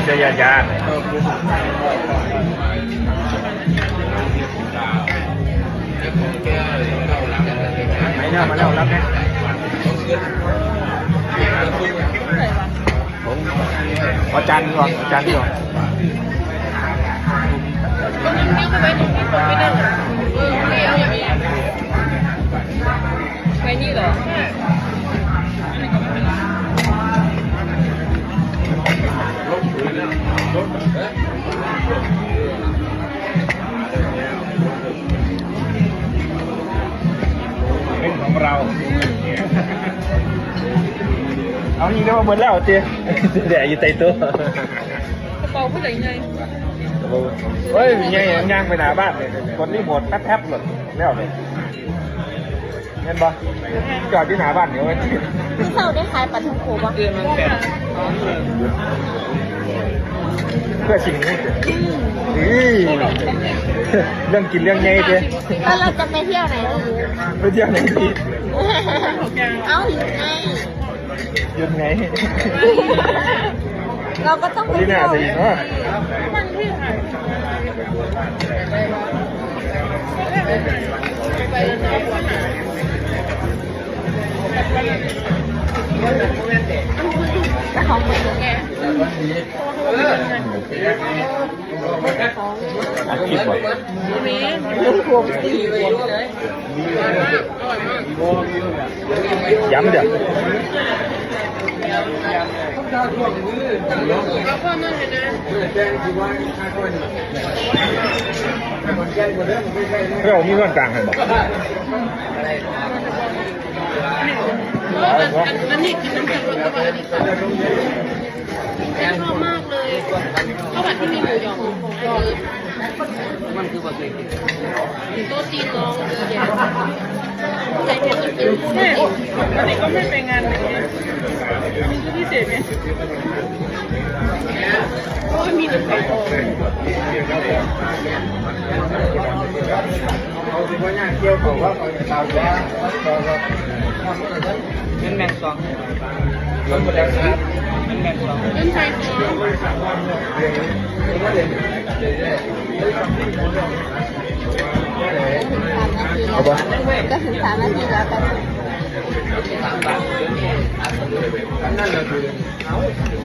ເຈົ້າຢ້ານ ໄປແລ້ວ ມາແລ້ວ ຮັບແດ່. ເອົາຈານນີ້ອອກ ເອົາຈານນີ້ອອກ. ໄວ້ນີ້ເລີຍ. ເປັນຂອງເຮົາ. ເອົາ ຍິງໄດ້ວ່າເບິດແລ້ວຕິ ແດ່ຢູ່ໃຕ້ໂຕະ. ກະເປົາຜູ້ໃດໃຫຍ່? ໂອ້ຍ ໃຫຍ່ ຍ່າງໄປໜ້າບ້ານເລີຍ ກົດຣີໂມດແປັບໆໂລດ ແລ້ວເລີຍ. ແມ່ນບໍ່? ຈອດຢູ່ໜ້າບ້ານນີ້ເວີຍ. ມື້ເຊົ້າໄດ້ຂາຍປາທ່ອງໂກບໍ່? ເພື່ອສິ່ງນີ້. ອືມ ເອີ ເລື່ອງກິນເລື່ອງໃຫຍ່ເດ້. ແລ້ວເຮົາຈະໄປທ່ຽວໃນດີ? ໄປທ່ຽວໃນດີ? ເອົ້າ ຢູ່ໃນ ຢຸດໄງ ເຮົາກໍຕ້ອງໄປທ່ຽວ. ອັດຄລິບບໍ່? ແມ່ນ ລວມສີ່ຄົນເລີຍ. ຢ້ຳເດີ້. ເຈົ້າມີສ່ວນກາງໃຫ້ບໍ່? ອັນນີ້ຄືນ້ຳແກງລົດກະບະ ອັນນີ້ຊອບມາກເລີຍ ເຂົ້າຜັດທີ່ມີໝູຢອງ. ມັນຄືບໍ່ເຄີຍກິນ ໂຕະຈີນເນາະ. ເອີ ໃສ່ແກງກິນເປັນ ເອີ ອັນນີ້ກໍໄມ່ໄປງານ ມີຊຸດພິເສດໄງ. ໂອ້ຍ ມີແຕ່ໄປ ເອົາຊິບໍ່ຍາກກ່ຽວເຂົ້າວ່າເຂົາເອົາວ່າ ເງິນແບ່ງສອງ ເງິນແບ່ງສອງ ເງິນໃສ່ສອງ. ເອົາບໍ່? ກໍເຖິງສາມນາທີແລ້ວ ກໍ